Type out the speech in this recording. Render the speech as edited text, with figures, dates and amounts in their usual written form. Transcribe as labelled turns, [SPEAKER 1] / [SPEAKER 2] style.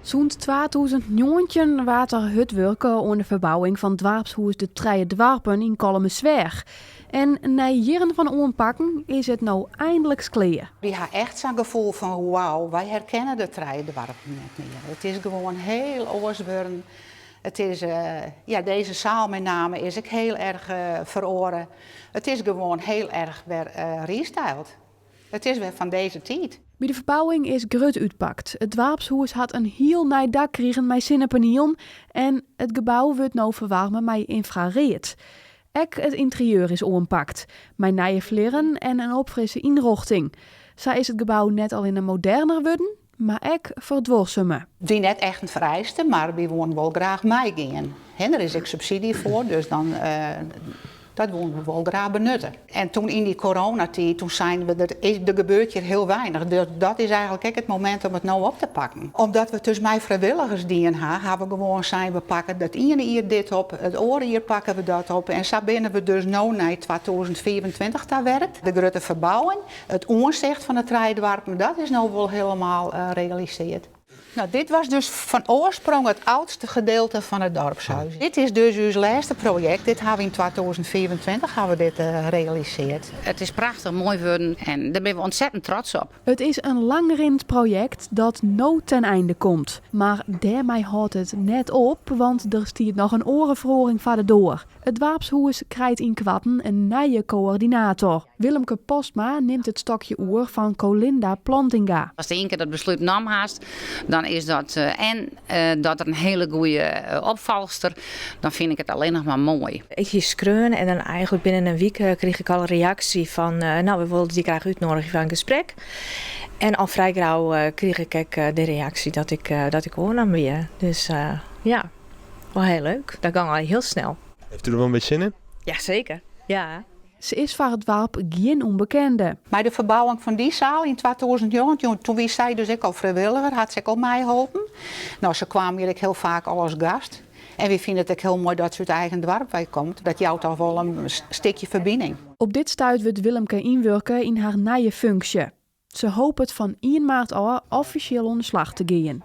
[SPEAKER 1] Sûnt 2019 waard der hurd wurke oan de ferbouwing fan doarpshûs De Trije Doarpen yn Kollumersweach. En nei jierren fan oanpakken is it no einliks klear.
[SPEAKER 2] Wy ha echt sa'n gefoel fan wauw, wy herkenne de Trije Doarpen net mear. It is gewoan hiel oars wurden. It is, ja, dizze saal met name is ek hiel erch feroare. It is gewoan hiel erch wer restyled. It is wer fan dizze tiid.
[SPEAKER 1] By de ferbouwing is grut útpakt. It doarpshûs hat in hiel nij dak krigen mei sinnepanielen en it gebou wurdt no ferwaarme mei ynfraread. Ek it ynterieur is oanpakt, mei nije flierren en in opfrisse ynrjochting. Sa is it gebou net allinne moderner wurden, mar ek ferduorsume.
[SPEAKER 2] It wie net echt in fereiste, mar wy woenen wol graach meigean. Der is ek subsydzje foar, dus dan dat woenen we wol graach benutte. En toen yn dy coronatiid, toen seinen we, der is, der gebeurt hjir hiel weinich. Dus dat is eigenlik ek it momint om it no op te pakken. Omdat we it dus mei frijwilligers dien ha, ha we gewoan sein, we pakke dat iene jier dit op, it oare jier pakke we dat op. En sa binne we dus no nei 2025 ta werkt. De grutte ferbouwing, it oansicht fan de trije doarpen, dat is no wol hielendal realisearre. Nou, dit was dus fan oarsprong it âldste gedeelte fan it dorpshuis. Dit is dus ús lêste projekt. Dit ha we yn 2025 ha we dit realisearre.
[SPEAKER 3] It is prachtich moai wurden en dêr binne we ontzettend trots op.
[SPEAKER 1] It is in langrinnend projekt dat no ten einde komt. Mar dêrmei hâldt it net op, want der stiet noch in oare feroaring foar de doar. It doarpshûs krijt ynkoarten in nije koördinator. Willemke Postma nimt it stokje oer fan Colinda Plantinga.
[SPEAKER 3] Ast ien kear dat beslút nommen hast, dan is dat en dat der in hiele goede opfolchster, dan fyn ik it allinnich mar moai.
[SPEAKER 4] Ik hie skreaun en dan eigenlik binnen in wike krige ik al in reaksje fan no, we wolle dy graach útnoadigje foar in gesprek. En al frij gau krige ik ek de reaksje dat ik dat ik oannommen wie. Dus ja, wol hiel leuk. Dat gong al hiel snel.
[SPEAKER 5] Heeft u der wol in bytsje sin yn?
[SPEAKER 4] Ja, seker. Ja.
[SPEAKER 1] Se is foar it doarp gjin ûnbekende.
[SPEAKER 2] Mei de ferbouwing fan dy saal yn 2019, toen wie sy dus ek al frijwilliger, hat se ek al meiholpen. No, se kaam hjir ek hiel faak al as gast. En wy fine it ek hiel moai dat se út eigen doarp wei komt. Dat jout toch wol in stikje ferbining.
[SPEAKER 1] Op dit stuit wurdt Willemke ynwurke yn har nije funksje. Se hopet fan ien maart ôf offisjeel oan de slach te gean.